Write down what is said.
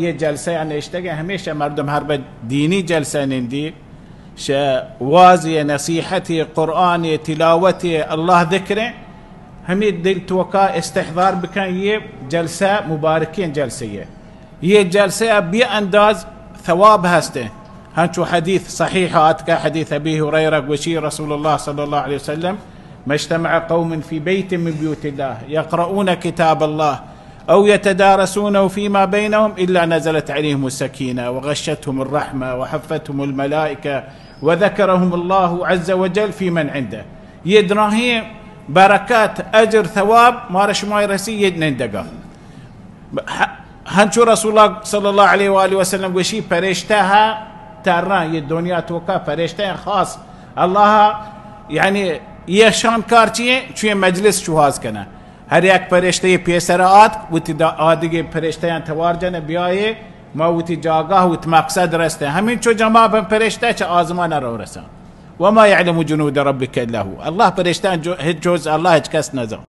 یہ جلسہ یا نشتگیں، ہمیشہ مردم ہر بہ دینی جلسہ نندی، شہ وازی، نصیحتی، قرآن تلاوت، اللہ ذکریں، ہمیں دل توکا استحضار بکن، یہ جلسہ مبارکیں جلسہ یہ۔ یہ جلسہ بے انداز ثواب ہستے، ہنچو حدیث صحیح آتکا، حدیث ابی ہریرہ گوشی، رسول اللہ صلی اللہ علیہ وسلم، ما اجتمع قوم في بيت من بيوت الله يقرؤون كتاب الله أو يتدارسونه فيما بينهم إلا نزلت عليهم السكينة وغشتهم الرحمة وحفتهم الملائكة وذكرهم الله عز وجل في من عنده۔ یہ دراہیں برکت، اجر، ثواب مارا شما رسی یہ نندگا۔ ہ-، ہنچو رسول اللہ صلی اللہ علیہ وآلہ وسلم گوشی، پرشتہ ہا تران، یہ دنیا توکا پرشتہ خاص اللہ، یعنی یہ شان کار چیئے، چوئے مجلس شوہاز کنا۔ ہر یک پرشتہ یہ پیسر آت، وتی دا آدگے پرشتہ یان توار جن، بیائے، ما وتی جاگاہ، وتی مقصد رستے۔ ہمین چو جمع بن پرشتہ چہ آزمان رو رسن۔ وما يعلم جنود ربك إلا هو۔ اللہ پرشتہ جو، ہچ جز اللہ ہچ کس نزان۔